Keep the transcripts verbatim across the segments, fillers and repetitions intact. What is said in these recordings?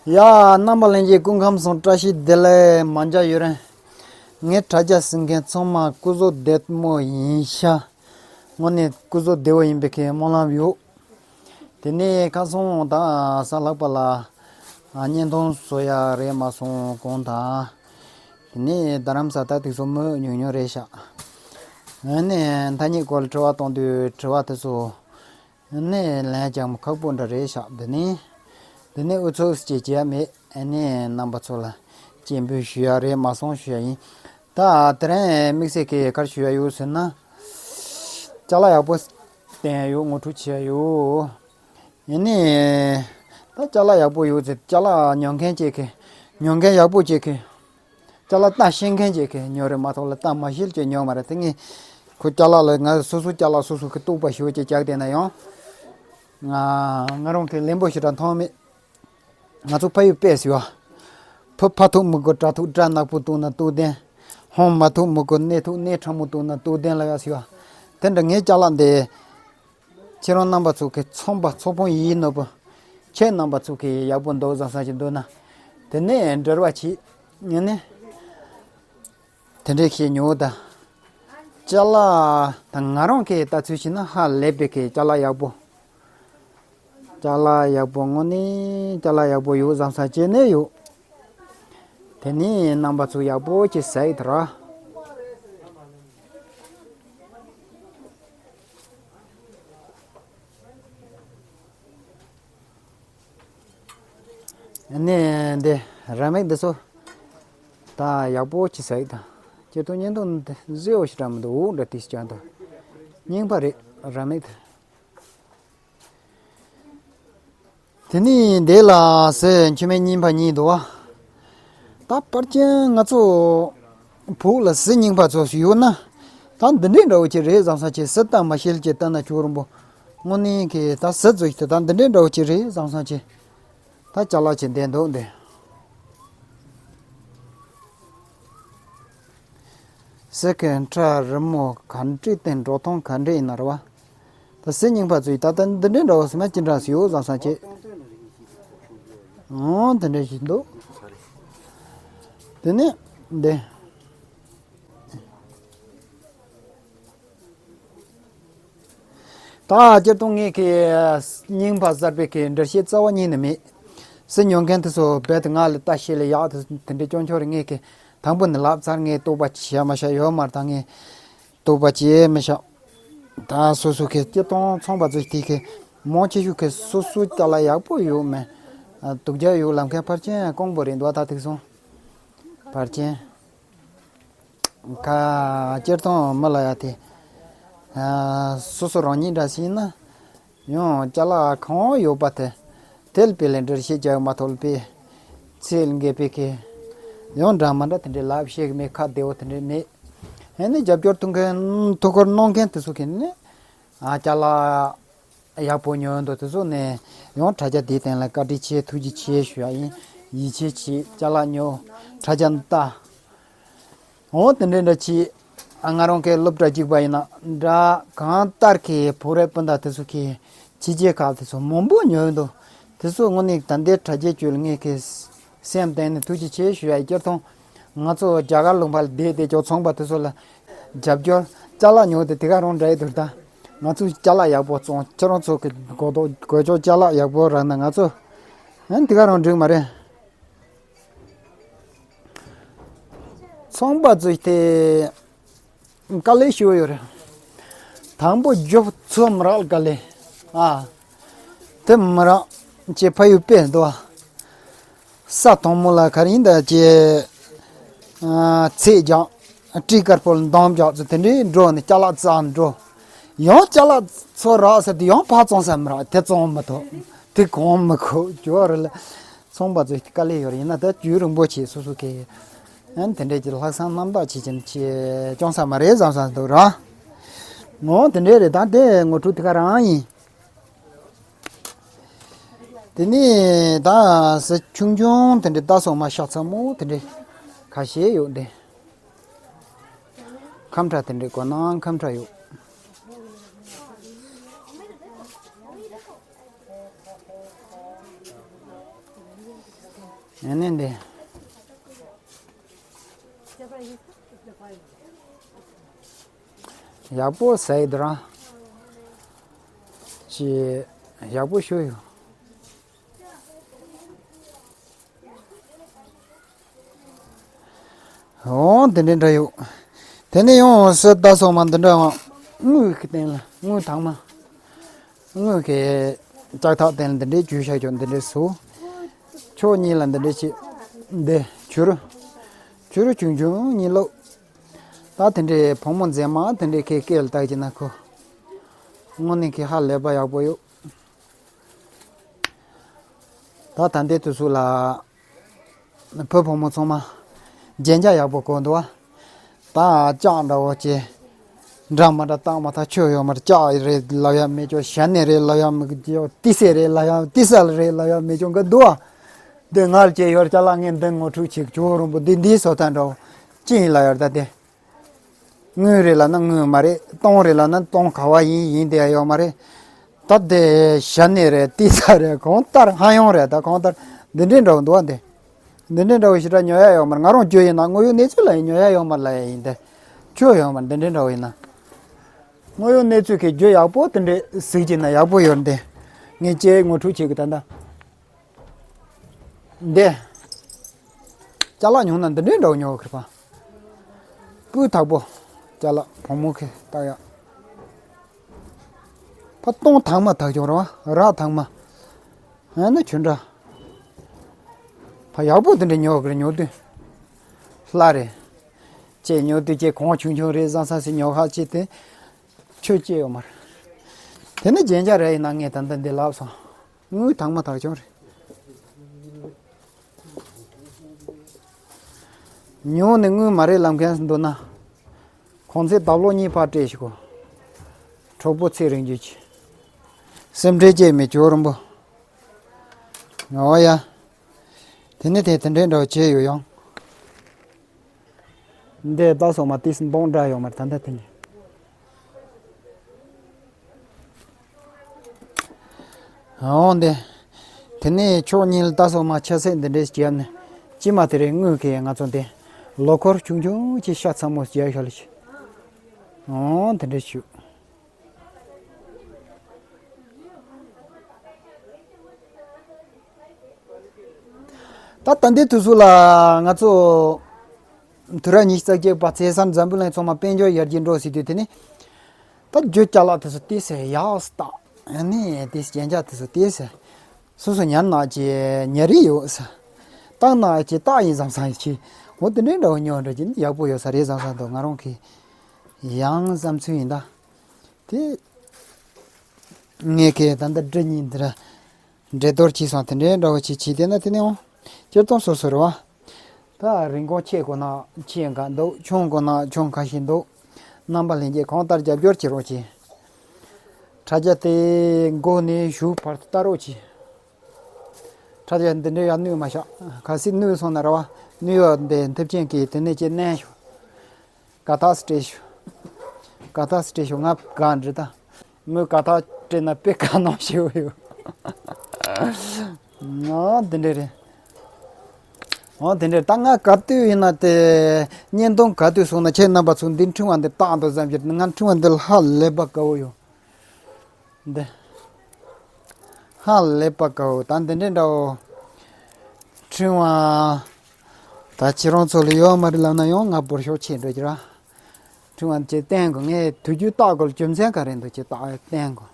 ཡ། རྣམ་པ་ལྷན་རྒྱས་སྐུ་ཁམས་བཟང་། བཀྲ་ཤིས་བདེ་ལེགས། མ་འཇའ་ཡུ་རན། ངའི་དྲ་རྒྱ་གཟིགས་མཁན་ཚང་མ་སྐུ་གཟུགས་བདེ་མོ་ཡིན་ཤག་དངོས་གནས་སྐུ་གཟུགས་བདེ་བོ་ཡིན་པའི་གི་སྨོན་ལམ་ཡོད། དེ་ནས་ཁ་སང་ད་གཟའ་ལྷག་པ་ལ་ཨ་བརྙན་ཐུང་བཟོ་ཡ་རེད་མ་སོང་གོང་དང་། དེ་ནས་རྡ་རམ་ས་ད་དུས་སུ་མི་ཉུང་ཉུང་རེད་ཤག་ཨ་ནི་ཐ་སྙད་སྐོར་ལ་དྲི་བ་གཏོང་དུས་དྲི་བ་དེ་ཚོ་ནི་ལན་རྒྱག་མི་ཁག་པོ་འདྲ་རེད་ཤག་འདི་ནི། འདི་ནི་ཨུ་ཚུགས་ཀྱི་བྱས་མེད། ཨ་ནི་རྣམ་པ་ཚོ་ལ་སྤྱན་འབུལ་ཞུ་ཡ་རེད་མ་སོང་ཞུ་ཡ་ཡིན། ད་དེ་རིང་དམིགས་བསལ་གྱི་ག་རེ་ཞུ་ཡ་ཡོད་ཟེར་ན། ཅ་ལག་ཡག་པོ་བསྟན་ཡོད། ངོ་སྤྲོད་བྱས་ཡོད། ཡིན་ནའི། ད་ཅ་ལག་ཡག་པོ་ཡོད་ཟེར། ཅ་ལག་ཉོ་མཁན་ཅིག་གིས། ཉོ་མཁན་ཡག་པོ་ཅིག་གིས། ཅ་ལག་བཏང་ཤེས་མཁན་ཅིག་གིས་ཉོ་རེད་མ་གཏོགས་ལ་བཏང་མ་ཤེས་ཀྱི་ཉོ་མ་རེད། དེ་ངས་ཁོ་ཅ་ལག་ལ་ང་སོ་སོ་ཅ་ལག་སོ་སོ་གི་རྟོག་པ་ཞེ་པོ་ཅིག་རྒྱག་བསྡད་ན་ཡང་། ང་ང་རང་གི་ལན་པོ་ཞེ་དྲག་མཐོང་མེད། ང་ཚོ་ཕ་ཡུལ་དཔེ་ཟེར་བ། ཕུ་ཕ་ཐུག་མི་དགོས། བྲག་ཐུག་བྲག་ནག་པོ་བཏུང་ན་སྟོབས་ལྡན། ཧོང་མ་ཐུག་མི་དགོས། གནས་ཐུག་གནས་ཁྲ་མོ་བཏུང་ན་སྟོབས་ལྡན་ལབ་ཡ་ཟེར་བ། དེ་འདྲ་ངའི་ཅ་ལག་འདི། ཁྱེད་རང་རྣམ་པ་ཚོ་གི་ཚོང་པ་ཚོགས་དཔོན་ཡིན་ནོ་པོ། ཁྱེད་རྣམ་པ་ཚོ་གི་ཡག་པོ་འདུག་བཟང་བཟང་ཞིག་འདུག་ན། དེ་ནས་འབྲེལ་བ་བྱེད། ངས་ནི། དེ་འདྲས་ཞིག་ཉོ་ད། ཅ་ལག་ད་ང་རང་གི་ལྟ་ཚུལ་བྱས་ན་ཧ་ལས་པའི་གི་ཅ་ལག་ཡག་པོ། ཅ་ལག་ཡག་པོ་དངོས་གནས་ཅ་ལག་ཡག་པོ་ཡོད་བཟང་བཟང་བྱས་ནས་ཡོད། དེ་ནས་རྣམ་པ་ཚོ་ཡག་པོ་ཅིག་ཟ་ཡི་ད་ར། ནས་འདི་ར་མེད་འདི་ཚོ་ད་ཡག་པོ་ཅིག་ཟ་ཡི་ད། ཁྱེད་ཚོ་བརྙན་ཐུང་འདི་བཟོས་འོ་ཞེ་དྲག་མི་འདུག་འོ་འདྲ་དེ་ཞིག་ཀྱང་འདུག་རྙིང་པ་རེད་ར་མེད། དེ་ནས་འདི་ལ་ཟས་མཆོད་མེ་རྙིང་པ་གཉིས་འདུག་བ། ད་པར་ཅན་ང་ཚོ་བོད་ལ་ཟས་རྙིང་པ་ཚོ་ཞིག་ཡོད་ན། ད་འདི་འདྲའི་འདྲ་བོ་ཅིག་རེད་བཟང་བཟང་ཅིག་ཟས་ལྟ་མ་ཤེས་ཀྱི་ལྟ་ན་ཅོག་རིང་པོ། དངོས་གནས་ཀྱི་ད་ཟས་ཚོ་ཞིག་ད་འདི་འདྲའི་འདྲ་བོ་ཅིག་རེད་བཟང་བཟང་ཅིག་ད་ཅ་ལག་ཅིག་འདི་འདུག་འདི། ཟས་ཀྱི་ཁྲ་རི་མོ་ག་འདྲས་དེ་འགྲོ་སྟངས་ག་འདྲས་ཡིན་ན་རེད་བ། ད་ཟས་རྙིང་པ་ཚོ་ཡིས་ད་ལྟ་འདི་འདྲའི་འདྲ་བོ་ཟེར་ན་ཅི་འདྲ་ཟེར་ཡོད་བཟང་བཟང་བྱེད། འོ་དེ་འདྲ་ཞིག་འདུག་དེ་ནས་འདི། ད་སྤྱིར་བཏང་ངས་ཀྱི་རྙིང་པ་གསར་པའི་ཀྱི་འགྲེལ་བཤད་རྩ་བ་ཉིད་ནས་མེད། ཟས་ཉོ་མཁན་དེ་ཚོ་རྦད་དེ་ང་ལ་ལྟ་ཤེས་ལ་ཡག་དེ་དེ་འདྲའི་སྐྱོན་ཆོག་རེད། ངས་ཀྱི་དང་པོ་ནས་ལབ་ཚར། ངས་རྟོག་པ་བྱས་མ་བྱས་ཡོད་མ་རེད། ད་ངས་རྟོག་པ་བྱས་མི་བྱ། ད་སོ་སོ་གི་སྤྱིར་བཏང་ཚོང་པ་ཚོ་དེ་གི་མང་ཆེ་ཤོས་གི་སོ་སོའི་ཅ་ལག་ཡག་པོ་ཡོད་མེད། སྡུག་ཅག་ཡོད་ལབ་མཁན་ཕལ་ཆེར་དཀོན་པོ་རེད་འདུག་ད་ཐུག་སོང་། ཕལ་ཆེར། ཁ་སྤྱིར་བཏང་མི་ལ་ཡ་དེ། སོ་སོ་རང་ཉིད་འདྲ་ཞིག་ན། ཡང་ཅ་ལག་གང་ཡོད་པ་དེ། དེ་ལ་དཔེ་ལེན་འདྲ་བཤད་རྒྱག་མ་ཐོག་ལ་དཔེ། ཚེ་ལ་འགེབས་པའི་ཁེ། ཡང་འདྲ་མ་འདྲ་དེ་འདྲའི་ལབ་བཤད་གི་མེད། ཁ་བདེ་བོ་དེ་འདྲའི་མེད། ཨ་ནི་རྒྱབ་སྐྱོར་ཐུགས་མཁན་ཐུགས་ཁུར་གནང་མཁན་དེ་ཚོ་གི་ནི། ཨ་ཅ་ལག་ཡག་པོ་ཉོས་འདུག་དེ་ཚོ་ནས་ཡང་དྲ་རྒྱ་དེའི་སྟེང་ལ་བཀའ་དྲིན་ཆེ་ཐུགས་རྗེ་ཆེ་ཞུ་ཡ་ཡིན། ཡིད་ཆེས་བྱེད། ཅ་ལག་ཉོ། དྲ་རྒྱ་ལྟ། འོ་དེ་འདྲའི་འདྲ་ཅིག་ང་རང་གི་སློབ་གྲྭ་གཅིག་པ་ཡིན་ན་འདྲ་གང་ལྟར་གྱི་བོད་རིགས་སྤུན་ཟླ་དེ་ཚོ་གི་ཕྱི་རྒྱལ་ཁག་དེ་ཚོ་མང་པོ་ཉོས་འདུག་དེ་ཚོ་དངོས་གནས་ད་ལྟའི་དྲ་རྒྱའི་བརྒྱུད་ལ་ངས་གི་སེམས་གཏིང་ནས་ཐུགས་རྗེ་ཆེ་ཞུ་ཡ་ཡིན། སྤྱིར་བཏང་ང་ཚོ་རྒྱ་གར་ལུང་པ་ལ་བསྡད་བསྡད་ཀྱོག་ཚོང་པ་དེ་ཚོ་ལ་རྒྱབ་སྐྱོར་ཅ་ལག་ཉོ་དེ་དེ་ག་རང་འདྲ་ཡི་འདུག་ད་ང་ཚོས་ཅ་ལག་ཡག་པོ་བཙོང་། ཁྱེད་རང་ཚོ་གི་གོ་ཐོག་གོ་ཆོག་ཅ་ལག་ཡག་པོ་རག་ན་ང་ཚོ་ཨ་ནི་དེ་ག་རང་འགྲིག་མ་རེད། ཚོང་པ་ཚོས་དེ་དཀའ་ལས་ཞུ་ཡོད་རེད། དང་པོ་རྒྱུ་ཚོ་མི་རག་དཀའ་ལས། ཨ། དེ་མི་རག་ཅེས་ཕ་ཡུལ་དཔེ་འདུག་ས་དང་མོ་ལ་ག་རེ་ཡིན་ད་ཅེས། ཚེས་རྒྱག་སྤྲི་དཀར་པོ་ལ་འདམ་རྒྱག་ཚོ་དེ་འདྲའི་འགྲོ་ནས་ཅ་ལག་བཙལ་འགྲོ། ཡང་ཅ་ལག་ཚོ་རག་ཟེར་དུས་ཡང་ཕར་བཙོང་ས་མི་རག་དེ་བཙོང་མི་ཐུབ། དེ་གང་མི་ཁུག་ཅོ་རེ་ལ། ཚོང་པ་ཚོས་དཀའ་ལས་ཡོད་རེད། ཡིན་ན་ད་རྒྱུན་རིང་པོ་བྱས་སོ་སོ་གི་ཨ་ནི་དེ་འདྲས་ཀྱི་ལྷག་བསམ་རྣམ་དག་བྱེད་ཀྱིན་བྱས་སྐྱོང་ས་མ་རེད་བསམ་བསམ་འདུག་ར། ངོ་དེ་འདྲས་རེད། ད་དེ་ངོ་སྤྲོད་དེ་ག་རང་ཡིན། དེ་ནས་ད་ཟས་ཆུང་ཆུང་དེ་འདྲས་ད་སོང་མ་ཤག་ཚ་མོ་དེ་འདྲས་ཁ་ཤས་ཡོད་འདི། ཁམས་ཁྲ་དེ་འདྲས་གོ་ན་ཁམས་ཁྲ་ཡོད། ཨ་ནི་འདི། ཡག་པོ་ཟ་ཡི་འདུག་ར། ཅི། ཡག་པོ་ཞུ་ཡོད། འོ་འདི་འདྲའི་འདྲ་ཡོད། དེ་ནས་ཡང་སོ་ད་སོ་མ་འདི་འདྲ་དངུལ་གྱི་སྟེང་ལ་དངུལ་དྭངས་མ། དངུལ་གྱི་ལྕགས་ཐག་སྟེང་ལ་འདི་འདྲའི་རྒྱུ་ཤ་ཅོག་འདི་འདྲའི་བཟོ། ཕྱོགས་གཉིས་ལ་འདི་འདྲའི་ཅིག་འདི་བྱུ་རུ། བྱུ་རུ་ཆུང་ཆུང་གཉིས་ལོག་ད་དེ་འདྲའི་བུ་མོ་མཛེས་མ་དེ་འདྲའི་ཁའི་སྐེ་ལ་བཏགས་ཀྱི་ན་ཁོ། དངོས་གནས་ཁའི་ཧ་ལས་པ་ཡག་པོ་ཡོད། ད་ད་ལྟའི་དུས་ཚོད་ལ། བུ་བུ་མོ་ཚང་མ། རྒྱན་ཆ་ཡག་པོ་གོན་འདུག་བ། ད་ལྕགས་འདྲ་བོ་ཅེ། འདྲ་མ་འདྲ་བཏགས་མ་ཐག་ཆོད་ཡོད་མ་རེད། ལྕགས་རེད་ལབ་ཡ་མེད་ཅོག་ཞྭ་ནས་རེད་ལབ་ཡ་མེད་ཅོག་ཏི་སེ་རེད་ལབ་ཡ་ཏི་སེ་ལ་རེད་ལབ་ཡ་མེད་ཅོག་འགའ་འདུག་བ། འདི་ང་ལ་ཅེ་ཡོར་ཅ་ལག་ངས་འདི་ངོ་འཕྲོད་བྱེད་ཆོག་རུང་པོ་འདི་འདིའི་བཟོ་ལྟ་འདྲ་བོ། ཅི་ཡིན་ལབ་ཡོད་ད་དེ། དངུལ་རེད་ལབ་ན་དངུལ་མ་རེད། སྟོང་རེད་ལབ་ན་སྟོང་ག་བ་ཡིན་ཡིན་དེ་ཡོད་མ་རེད། ད་དེ་ཞྭ་ནས་རེད། ཏི་སེ་རེད། གང་ལྟར་ཧ་ཡང་རེད། ད་གང་ལྟར་འདི་འདྲའི་འདྲ་བོ་འདུག་བ་འདི། འདི་འདྲའི་འདྲ་བོ་ཞེ་དྲག་ཉོ་ཡ་ཡོད་མ་རེད། ང་རང་རྒྱུ་ཡིན་ན་དངོས་ཡོད་གནས་ཚུལ་ལ་ཡིན་ཉོ་ཡ་ཡོད་མ་རེད་ལབ་ཡ་ཡིན་ཏེ། ཆོ་ཡོད་མ་རེད། འདི་འདྲའི་འདྲ་བོ་ཡིན་ན། དངོས་ཡོད་གནས་ཚུལ་གྱི་རྒྱུ་ཡག་པོ་དེ་འདྲའི་གཟིགས་ཀྱི་ན་ཡག་པོ་ཡོད་འདི། ངས་ཅེ་ངོ་འཕྲོད་བྱེད་གི་ད་ལྟ། འདི། ཅ་ལག་ཉོ་ན་འདི་འདྲའི་འདྲ་བོ་ཉོ་གི་རེད་པ། སྤུས་དག་པོ། ཅ་ལག་བུ་མོ་གི་བཏགས་ཡག་ཕ་སྟོང་དྭངས་མ་དག་ཅོག་རེད་བ། རག་དྭངས་མ། ཨ་ནི་ཆུ་འདྲ། ཕ་ཡག་པོ་འདི་འདྲ་ཉོ་གི་རེད། ཉོ་དུས། ལྷ་རེད། ཅེ་ཉོ་དུས་ཅེ་གོང་ཆུང་ཆུང་རེད་བསམ་བསམ་སེ་ཉོ་ཁ་ཅེ་དེ། ཆོས་ཅེ་ཡོད་མ་རེད། དེ་ནི་རྒྱན་ཆ་རེད་ཡིན་ན་ངས་ད་ལྟ་འདི་ལབ་སོང་། དངུལ་དྭངས་མ་དག་ཅོག་རེད། ཉོ་ནས་དངུལ་མ་རེད་ལབ་མཁན་འདུག་ན། གོང་ཚད་ལྡབ་ལོག་གཉིས་ཕར་སྤྲད་ཤོག་གྲོགས་པོ་ཚེ་རིང་རྒྱུད་ཀྱི། སེམས་ཁྲལ་བྱེད་མི་ཇོ་རིན་པོ། ཨོ་ཡ། དེ་ནི་དེ་དེ་འདྲའི་འདྲ་བོ་བྱས་ཡོད་ཡང་། འདི་ལྟ་སོང་མ་ཏིས་འདོང་འདྲ་ཡོང་མར་ད་ལྟ་དེ་ནི། འོང་འདི། དེ་ནས་ཕྱོགས་གཉིས་ལ་ལྟ་སོང་མ་ཆ་ཚད་འདི་འདྲས་བྱས་ནས་ཅི་མ་དེ་རེད། དངུལ་གི་ང་ཚོ་འདི་ལོ་འཁོར་ཆུང་ཆུང་ཅིག་ཤ་ཚ་མོ་བྱས་ཤོག་ལ་ཞིག་འོང་དེ་འདྲས་ཞུ། ད་ད་ལྟའི་དུས་ཚོད་ལ་ང་ཚོ་དུས་རབས་ཉི་ཤུ་རྩ་གཅིག་པ་ཚེས་གསར་འཛམ་བུ་གླིང་ཚང་མ་དཔལ་འབྱོར་ཡར་རྒྱས་འགྲོ་ཟེར་དུས་དེ་ནི། ད་རྒྱུ་ཅ་ལག་དེ་ཚོ་ཏིས་ཟེར་ཡག་སྟག་ཨ་ནི་ཏིས་རྒྱན་ཆ་དེ་ཚོ་ཏིས་ཟེར། སོ་སོ་ཉར་ན་ཅི་ཉར་རི་ཡོད་ཟེར། བཏགས་ན་ཅི་བཏགས་ཡིན་བསམ་བསམ་ཅི། འོ་དེ་འདྲའི་འདྲ་བོ་ཉོ་འདྲ་ཅི་ཡག་པོ་ཡོད་ས་རེད་བསམ་བསམ་འདུག་ང་རང་གི་ཡང་བསམ་ཚུལ་ཡིན་ད། དེ། ངས་ཁེ་ད་ལྟ་འབྲི་གཉིས་འདི་ར། འབྲི་གཏོར་བྱས་སོང་དེ་འདྲའི་འདྲ་བོ་ཅིག་བྱས་དེ་ན་དེ་ནས་འོང་། སྤྱིར་བཏང་སོ་སོ་རེད་བ། ད་རིན་གོང་ཆེ་དགོས་ན་ཆེ་འགའ་འདུག་ཆུང་དགོས་ན་ཆུང་ཁ་ཤས་འདུག་རྣམ་པ་ལྷན་རྒྱས་གང་ལྟར་རྒྱབ་སྐྱོར་བྱེད་རོགས་གྱིས། དྲ་རྒྱ་དེ་མགོ་ནས་གཞུག་བར་དུ་ལྟ་རོགས་གྱིས། དྲ་རྒྱ་འདི་འདྲའི་ཡར་གནོན་མ་བཞག་གལ་སྲིད་གནོན་སོང་ན་ར་བ་གནོན་ཡོད་འདི་མཐུན་རྐྱེན་གྱིས་དེ་ནས་ཀྱི་གནས་ཤོག་ག་ཐག་སྤྲད་ཤོག་ག་ཐག་སྤྲད་ཤོག་ང་ག་འདྲི་ད། མོས་ག་ཐག་སྤྲད་ན་དཔེ་ག་ནང་ཞེ་བོ་ཡོད། ང་འདི་འདྲ་རེད། ང་འདི་འདྲ་ད་ང་ག་དུས་ཡིན་ན་དེ་བརྙན་ཐུང་ག་དུས་སོང་ན་ཁྱེད་རྣམ་པ་ཚོ་འདི་འཕྲིན་བ་འདི་བཏང་འདུག་བསམ་གྱི་ང་འཕྲིན་བ་འདི་ཧ་ལས་པ་དགའ་བོ་ཡོད། འདི། ཧ་ལས་པ་དགའ་བོ་ད་འདི་འདྲའི་འདྲ་བོ། འཕྲིན་བ། ད་ཁྱེད་རང་ཚོ་ལ་ཡོད་མ་རེད་ལབ་ན་ཡང་ང་འབོར་ཤོག་ཆེ་འགྲོ་གི་ར། འཕྲིན་བ་ཅེས་བསྟན་དགོས། ངས་དུས་རྒྱུན་བཏགས་དགོས་ལ་རྒྱུ་མཚན་ག་རེ་འདུག་ཅེས་བཏགས་བསྟན་དགོས།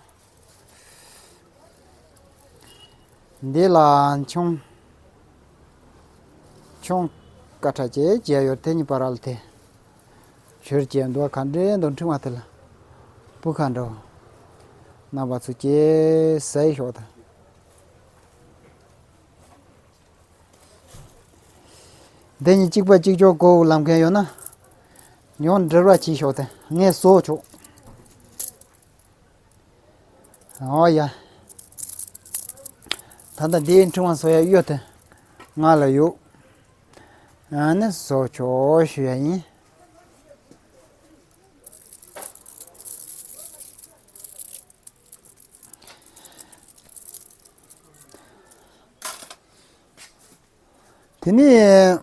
འདི་ལ་ཆུང་། ཆུང་། ཀ་ཁྲ་ཅེས་བརྗོད་ཡོད་དེ་གཉིས་པ་ར་ལ་དེ། ཆུར་སྐྱེས་འདུག་ག་འདྲའི་འདུག་འཕྲིན་བ་དེ་ལ། སྤུ་ཁ་འགྲོ། རྣམ་པ་ཚོ་ཅེས་ཟེར་ཤོག་དང་། འདི་གཉིས་གཅིག་པ་གཅིག་ཆོག་གོ་ལབ་མཁན་ཡོད་ན། ཡང་འབྲེལ་བ་བྱེད་ཤོག་དེ་ངས་བཟོ་ཆོག་ཨོ་ཡ། ད་ལྟ་འདིའི་འཕྲིན་བ་བཟོ་ཡ་གཡོ་དེ་ང་ལ་ཡོད། ཨ་ནི་བཟོ་ཆོག་ཞུ་ཡ་ཡིན། དེ་ནས་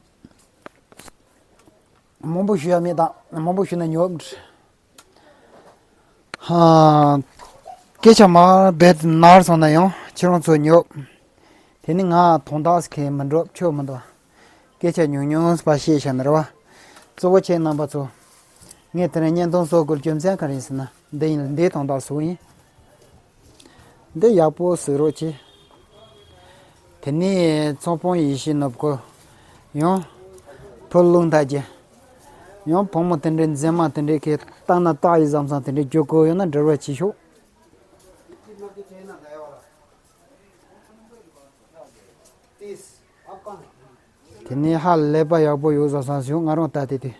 མང་པོ་ཞུ་ཡ་མེད་ད། མང་པོ་ཞུ་ན་ཉོབ། ཧ། སྐད་ཆ་མར་རྦད་དེ་ནར་སོང་ན་ཡང་ཁྱེད་རང་ཚོ་ཉོབ། དེ་ནི་ང་དོན་དག་ཟེར་མཁན་མི་འགྲོ་ཆོ་མི་འདུག་སྐད་ཆ་ཉུང་ཉུང་ཟེར་བ་བཤད་བཞག་ན་རེད་བ། གཙོ་བོ་ཁྱེད་རྣམ་པ་ཚོ། ངས་དེ་རིང་བརྙན་ཐུང་བཟོ་དགོས་རྒྱུ་མཚན་ག་རེ་ཡིན་ཟེར་ན། འདི་ཡིན། འདིའི་དོན་དག་བཟོ་ཡིན། འདི་ཡག་པོ་བཟོ་རོགས་གྱིས། དེ་ནས་ཚོང་དཔོན་ཡེ་ཤེས་ནོར་བུ། ཡང་། ཕོ་ལུང་ཐག་གི། ཡང་བུ་མོ་དེ་འདྲའི་མཛེས་མ་དེ་འདྲའི་གི་ལྟ་ན་ལྟ་ཡི་བསམ་བསམ་དེ་འདྲའི་རྒྱུ་དགོས་ཡོད་ན་འབྲེལ་བ་བྱེད་ཤོག་དེ་ནས་ཧ་ལས་པ་ཡག་པོ་ཡོད་བཟོ་བསམ་བྱུང་། ང་རང་ལྟ་དེ་དེ།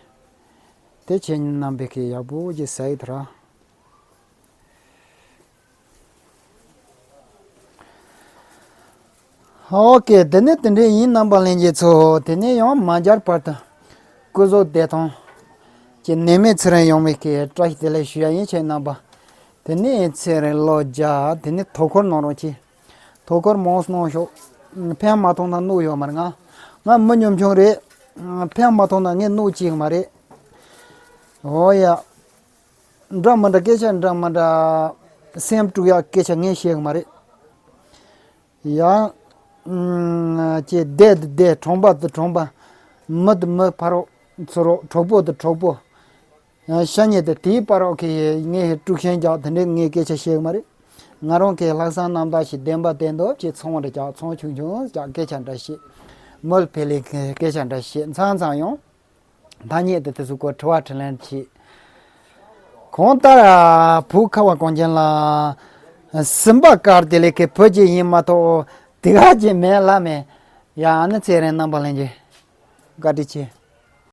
དེ་ཁྱེད་རྣམ་པས་ཀྱི་ཡག་པོ་ཅིག་ཟ་ཡི་ཐལ། ཨོ་ཀེ། དེ་ནས་དེ་འདྲའི་ཡིན། རྣམ་པ་ལྷན་རྒྱས་ཚོ། དེ་ནས་ཡང་མ་བརྒྱར་བར་དུ་སྐུ་གཟུགས་བདེ་ཐང་། ཀྱི་ནད་མེད་ཚེ་རིང་ཡོང་བའི་ཀྱི་བཀྲ་ཤིས་བདེ་ལེགས་ཞུ་ཡ་ཡིན། ཁྱེད་རྣམ་པ། དེ་ནས་ཚེ་རིང་བློ་རྒྱ། དེ་ནས་དོ་ཁུར་གནང་རོགས་གྱིས། དོ་ཁུར་མང་གནང་ཤོག་ཕན་མ་ཐོགས་ན་གནོད་ཡོད་མ་རེད། ང་ང་མི་ཉམ་ཆུང་རེད། ཕན་མ་ཐོགས་ན་ངས་གནོད་བྱེད་ཀྱི་མ་རེད། འོ་ཡ། འདྲ་མི་འདྲ་སྐད་ཆ། འདྲ་མི་འདྲ་སེམས་དཀྲུག་ཡག་སྐད་ཆ་ངས་བཤད་གི་མ་རེད། ཡང་། ཨུམ། ཅེས་བསྡད་དུ་བསྡད། གྲོང་པ་དུ་གྲོང་པ། མི་དུ་མི། ཕ་རོགས་ཚུ་རོགས། གྲོགས་པོ་དུ་གྲོགས་པོ། ཡང་ཤ་ཉེ་དུ་དེའི་བར་རོགས་ཀྱི་ངས་དཀྲུག་ཤིང་རྒྱག་དེ་འདྲའི་ངས་སྐད་ཆ་བཤད་གི་མ་རེད། ང་རང་གི་ལྷག་བསམ་རྣམ་དག་ཞིག་བདེན་པ་བདེན་འདོད་ཀྱི་ཚོང་རེ་རྒྱག་ཚོང་ཆུང་ཆུང་རྒྱག་སྐད་ཆ་འདྲ་བཤད། མོལ་ཕེ་ལེ་སྐད་ཆ་འདྲ་བཤད། མཚམས་མཚམས་ཡང་། ཐ་སྙད་དེ་དེ་ཚོ་སྐོར་དྲི་བ་དྲིས་ལན་བྱེད། གང་ལྟར་བོད་ཁ་བ་གངས་ཅན་ལ། སེམས་པ་དཀར་དེ་ལས་ཀའི་བོད་ཀྱི་ཡིན་མ་གཏོགས་དེ་ག་ཅིག་མེད་ལ་མེད། ཡ། ཨ་ནི་ཚེ་རིང་རྣམ་པ་ལྷན་རྒྱས། བཀའ་དྲིན་ཆེ།